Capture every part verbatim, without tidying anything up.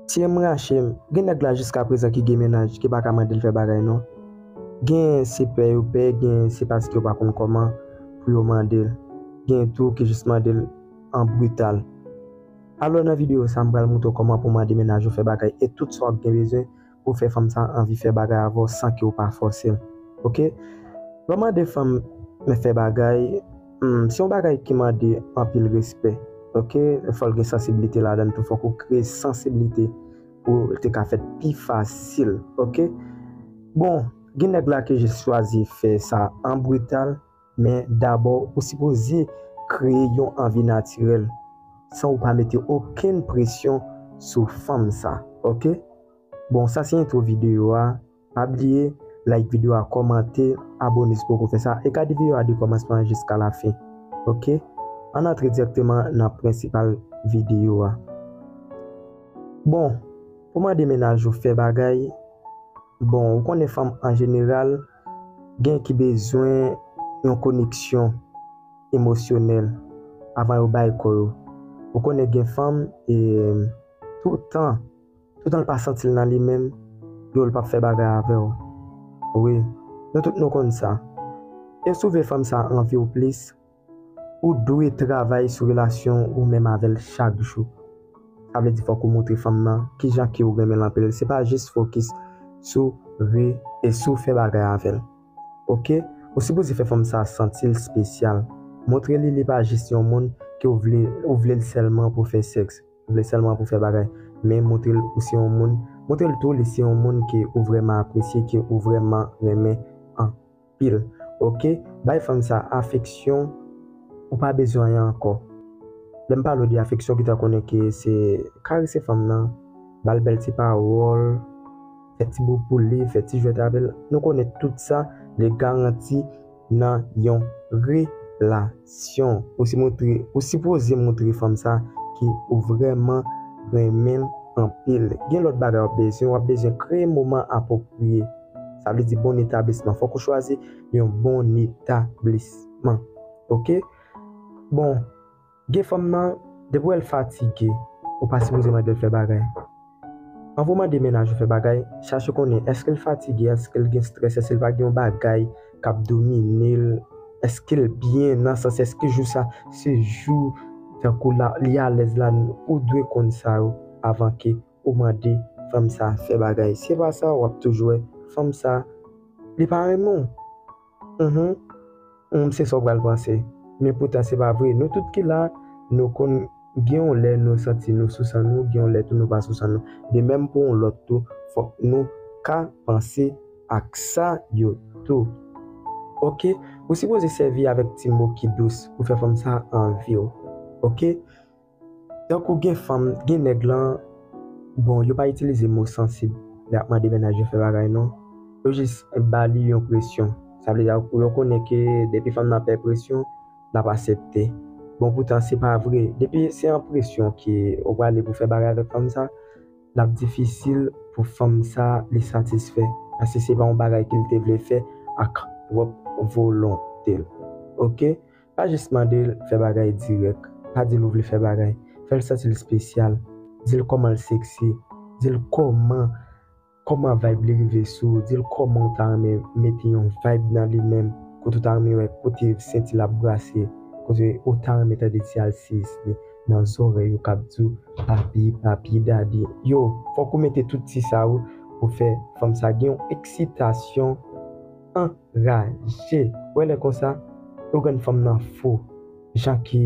Tiye m rache m, gen nèg la jiska prezan ki gen mennaj ki pa ka mande l fè bagay non. Gen se pè yo pè, gen se paske yo pa konn kòman pou yo mande l. Gen tou ki jis mande l an brital. Alò nan videyo sa m pral montre w kòman pou mande mennaj ou fè bagay e tout sa w gen bezwen pou fè fanm sa anvi fè bagay avè w san ke w pa fòse l. Oke? Lè w mande fanm fè bagay, hmm, se yon bagay ki mande anpil respè. Oke? Fò l gen sansiblite ladan l tou. Fòk ou kreye sansiblite pou l te ka fèt pi fasil. Oke? Bon, gen nèg la ki jis chwazi fè sa an brital, men dabò ou sipoze kreye yon anvi natirèl san ou pa mete okenn presyon sou fanm sa. Oke? Bon, sa se entwo videyo a. Pa bliye like videyo a, kòmante, abòne si w poko fè sa, e gade videyo a de kòmansman jiska lafen. Oke? Ann antre dirèkteman nan prensipal videyo a. Bon, pou mande mennaj ou fè bagay, bon, ou konnen fanm an jeneral gen ki bezwen yon koneksyon emosyonèl avan yo bay kò yo. Ou konnen gen fanm, e, toutan, toutan l pa santi l nan li menm, yo, l p ap fè bagay avè w. Wi, nou tout nou konn sa. E si w vle fanm sa anvi w plis, ou dwe travay sou relasyon ou menm avè l chak jou. Sa vle di fòk ou montre fanm nan kijan ke ou renmen l anpil. Se pa jis fokis sou re e sou fè bagay avè l. Oke? Ou sipoze fè fanm sa santi l espesyal. Montre li li pa jis yon moun ke ou vle, ou vle l sèlman pou fè sèks, ou vle sèlman pou fè bagay. Men montre l ou se yon moun, montre l tou li se yon moun ke ou vrèman apresye, ke ou vrèman renmen anpil. Oke? Bay fanm sa afeksyon, ou pa bezwen anyen ankò. Lè m pale w de afeksyon, gentan konnen ke se karese fanm nan, ba l bèl ti pawòl, fè ti bout pou li, fè ti jwèt avè l. Nou konnen tout sa, li garanti nan yon relasyon. Ou si montre, ou sipoze montre fanm sa ke ou vrèman renmen l anpil. Gen lòt bagay w ap bezwen, w ap bezwen kreye moman apwopriye. Sa vle di bon etablisman. Fòk ou chwazi yon bon etablisman. Oke? Bon, gen fanm nan, depi w wè l fatige, ou pa sipoze mande l fè bagay. Anvan w mande mennaj ou fè bagay, chache konnen èske l fatige, èske l gen estrès, èske l pa gen yon bagay k ap domine l, èske l byen nan sans, èske jou sa se jou tankou la, li alèz la, ou dwe konn sa yo avan ke ou mande fanm sa fè bagay. Se pa sa, w ap toujou wè fanm sa, li pa renmen w. Mhm. Hum, se sa w pral panse. Men poutan, se pa vre. Nou tout ki la, nou konn gen yon lè nou santi nou sou san nou, gen yon lè tou nou pa sou san nou. De menm pou yon lòt tou, fòk nou ka panse ak sa yo tou. Oke? Ou sipoze sèvi avèk ti mo ki dous pou fè fanm sa anvi w. Oke? Tankou gen fanm, gen nèg lan, bon, yo pa itilize mo sansib lè y ap mande mennaj yo fè bagay non. Yo jis ba li yon presyon. Sa vle di, yo konnen ke depi fanm nan pè presyon, l ap aksepte. Bon, poutan, se pa vre. Depi se an presyon ke ou prale pou fè bagay avèk fanm sa, l ap difisil pou fanm sa li satisfè. Paske se pa yon bagay ke l te vle fè ak pwòp volonte l. Oke? Pa jis mande l fè bagay dirèk. Pa di l ou vle fè bagay. Fè l santi l espesyal. Di l kòman l seksi. Di l kòman, kòman vibe li rive sou ou. Di l kòman ou ta renmen mete yon vibe nan li menm. Kote ou ta renmen wè kote senti l ap brase. Kote ou ta renmen tande ti alsiyis li nan zòrèy ou k ap di w papi, papi, dadi. Yo, fòk ou mete tout ti sa yo pou fè fanm sa gen yon eksitasyon anraje. Ou wè lè konsa, ou grann fanm nan fou. Jan ke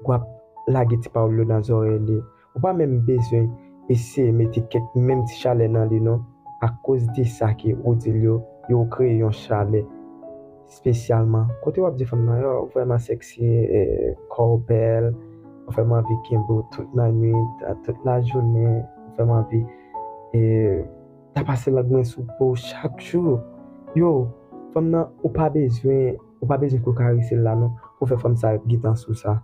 w ap lage ti pawòl yo nan zòrèy li. Ou pa menm bezwen eseye mete kèk menm ti chalè nan li non. Akoz de sa ke ou di l yo, yo kreye yon chalè espesyalman. Kote w ap di fanm nan, yo, ou vrèman sèksi, eh, kò w bèl, ou fè m anvi kenbe w tout lannwit, tout lajounen, ou fè m anvi, eh, ta pase lang mwen sou po w chak jou. Yo, fanm nan, ou pa bezwen, ou pa bezwen kou karese l la non, pou fè fanm sa gentan sou sa.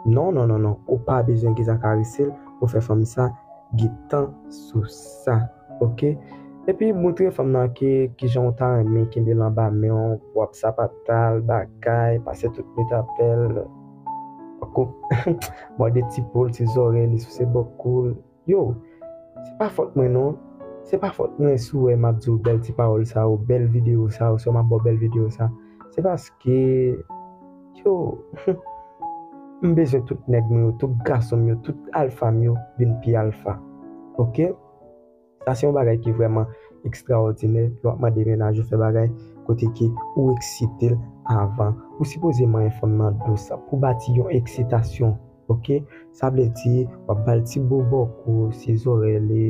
Non, non, non, non. Ou pa bezwen gentan karese l pou fè fanm sa gentan sou sa. Oke? Epi montre fanm nan ke kijan ou ta renmen kenbe l anba men w, w ap sapata l, bagay, pase tout nwit avè l. Mande ti po l, ti zòrèy li, souse bò kou l. Yo, Se pa fòt mwen non. Se pa fòt mwen si w wè m ap di w bèl ti pawòl sa yo, bèl videyo sa yo, si w m ap ba w bèl videyo sa. Se paske, yo, m bezwen tout nèg mwen yo, tout gason m yo, tout alfa m yo vin pi alfa. Oke? Sa se yon bagay ki vrèman ekstraòdinè. Lè w ap mande mennaj ou fè bagay, kote ke ou eksite l avan. Ou sipoze manyen fanm nan dous pou bati yon eksitasyon. Oke? Sa vle di, w ap ba l ti bo bò kou, si zòrèy li,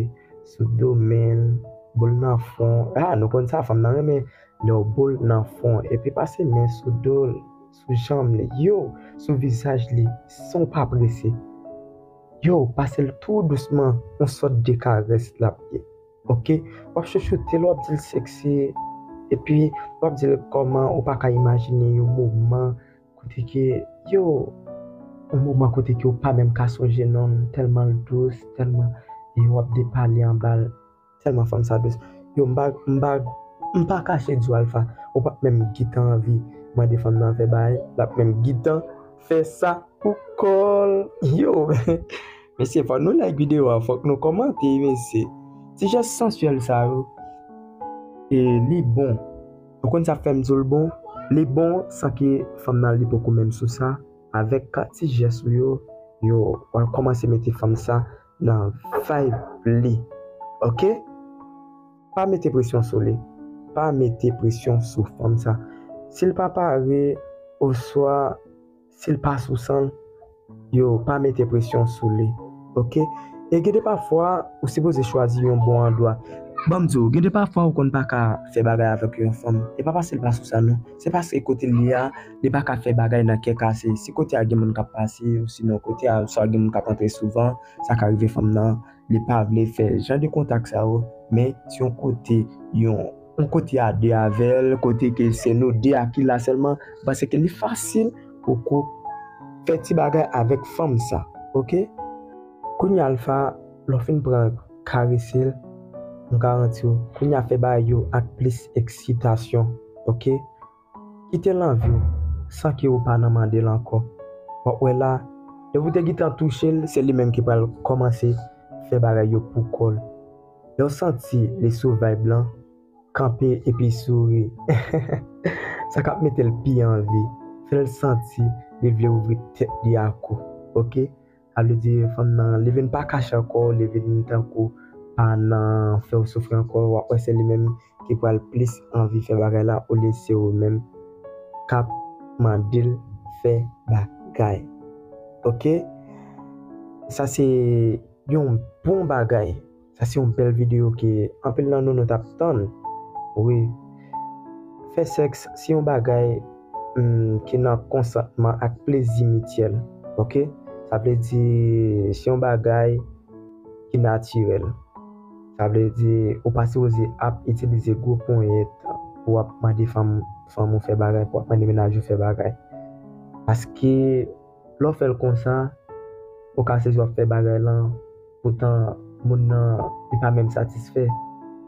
sou do men l, bo l nan fwon. Ah, nou konn sa, fanm nan renmen lè w bo l nan fwon. Epi pase men sou do l, sou janm li, yo, sou vizaj li, san w pa prese. Yo, pase l tou dousman, yon sòt de karès l ap ye. Oke? W ap chouchoute l, w ap di l seksi. Epi, w ap di l kòman ou pa ka imajine yon moman kote ke, yo, yon moman kote ke ou pa menm ka sonje non, tèlman l dous, tèlman, e w ap depale anba l, tèlman fanm sa dous. Yo, m pa, m pa, m pa kache di w Alpha, ou p ap menm gentan anvi mande fanm nan fè bagay, l ap menm gentan fè sa pou kò l. Yo, mesye, fò nou like videyo a, fòk nou kòmante, mesye. Ti jès sansyèl sa yo, e li bon. Ou konn sa fè m di w l bon? Li bon san ke fanm nan li poko menm sou sa. Avèk ti jès ou yo, yo, w al kòmanse mete fanm sa nan vibe li. Oke? Pa mete presyon sou li. Pa mete presyon sou fanm sa. Si l pa pare, oswa si l pa sou san l, yo, pa mete presyon sou li. Oke? E gen de pafwa, ou sipoze chwazi yon bon andwa. Ban m di w, gen de pafwa ou konn pa ka fè bagay avèk yon fanm. E pa paske l pa sou sa non. Se paske kote l ye a, li pa ka fè bagay nan kè kase. Si kote a gen moun k ap pase, osinon kote a swa gen moun k ap antre souvan, sa ka rive fanm nan, li pa vle fè jan de kontak sa yo, men se yon kote, yon, yon kote a de avè l, kote ke se nou de a ki la sèlman, paske li fasil pou ko fè ti bagay avèk fanm sa, oke? Kounye a Alpha, lè w fin pran karese l, m garanti w, kounye a fè bagay yo ak plis eksitasyon, oke? Kite l anvi w, san ke ou pa nan mande l ankò. W ap wè la, depi w te gentan touche l, se li menm ki pral kòmanse fè bagay yo pou kò l. Lè w santi li sou vibe lan, kanpe epi souri. Sa k ap mete l pi anvi. Fè l santi li vle ouvri tèt li ak ou. Oke? Sa vle di fanm nan, li vin pa kache ankò, li vin tankou pa nan fè w soufri ankò, w ap wè se li menm ki pral plis anvi fè bagay la olye se ou menm k ap mande l fè bagay. Oke? Sa se yon bon bagay. Sa se yon bèl videyo ke anpil nan nou nou t ap tann. Wi. Fè sèks se yon bagay, hmm, ki nan konsantman ak plezi mityèl. Oke? Sa vle di se yon bagay ki natirèl. Sa vle di ou pa sipoze ap itilize gwo ponyèt pou w ap mande fanm, fanm ou fè bagay, pou w ap mande mennaj ou fè bagay. Paske lè w fè l konsa, ou ka sezi w ap fè bagay lan, poutan moun nan, li pa menm satisfè,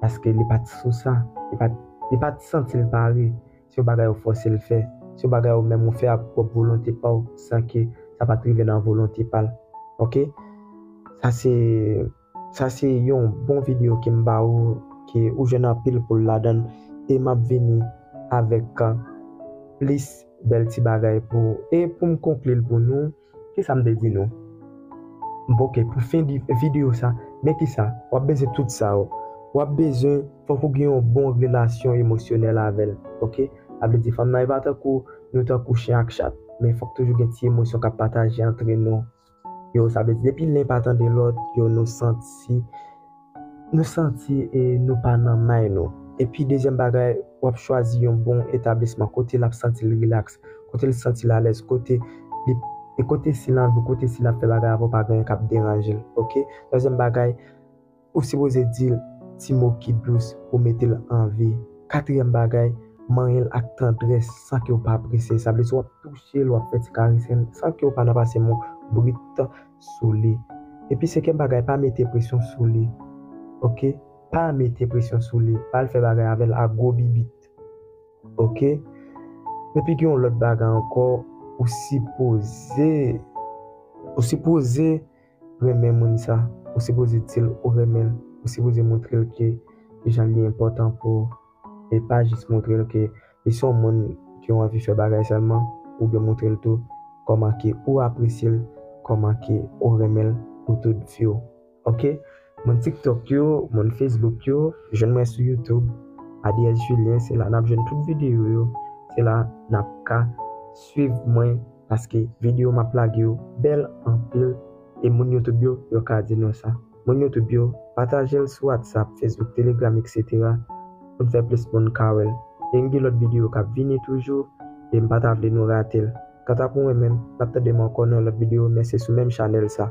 paske li pa t sou sa, li pa t, li pa t santi l pare. Se yon bagay ou fòse l fè, se yon bagay ou menm ou fè ak pwòp volonte pa w, san ke sa pa t rive nan volonte pa l. Oke? Sa se, sa se yon bon videyo ke m ba ou, ke ou jwenn anpil pou l ladan l, e m ap vini avèk, uh, plis bèl ti bagay pou ou. E pou m konkli l pou nou, kisa m te di nou? M, oke, pou fen di videyo sa, men kisa? W ap bezwen tout sa yo. W ap bezwen, fòk ou gen yon bon relasyon emosyonèl avè l. Oke? Sa vle di fanm nan, e pa tankou nou tankou chen ak chat, men fòk toujou gen ti emosyon k ap pataje antre nou. Yo, sa vle di depi len pa tande lòt, yo, nou santi, nou santi, e, nou pa nan may nou. Epi dezyèm bagay, w ap chwazi yon bon etablisman kote l ap santi l rilaks, kote l santi l alèz, kote li, e kote si l anvi, kote si l ap fè bagay avè w pa gen anyen k ap deranje l. Oke? Twazyèm bagay, ou sipoze di l ti mo ki dous pou mete l anvi. Katriyèm bagay, manyen l ak tandrès san ke w pa prese. Sa vle di w ap touche l, w ap fè ti karese l san ke w pa nan pase mo brit sou li. Epi senkyèm bagay, pa mete presyon sou li. Oke? Pa mete presyon sou li. Pa al fè bagay avè l a gwo bibit. Oke? Epi gen yon lòt bagay ankò, ou sipoze, ou sipoze renmen moun sa. ou sipoze di l ou renmen l, ou sipoze montre l ke kijan li enpòtan pou ou. E pa jis montre l ke li se yon moun ke w anvi fè bagay sèlman, oubyen montre l tou kòman ke ou apresye l, kòman ke ou renmen l pou tout vi w. Ok? Moun TikTok yo, moun Facebook yo, jwenn mwen sou YouTube, Adiès Julien, se la n ap jwenn tout videyo yo, se la n ap ka swiv mwen, paske videyo m ap lage yo bèl anpil, e moun YouTube yo, yo ka di nou sa. Moun YouTube yo, pataje l sou WhatsApp, Facebook, Telegram, et cetera, pou n fè plis moun ka wè l. E m gen lòt videyo k ap vini toujou, e m pa ta vle nou rate l. Kanta pou mwen menm, n ap tande m ankò nan yon lòt videyo, men se sou menm chanèl sa.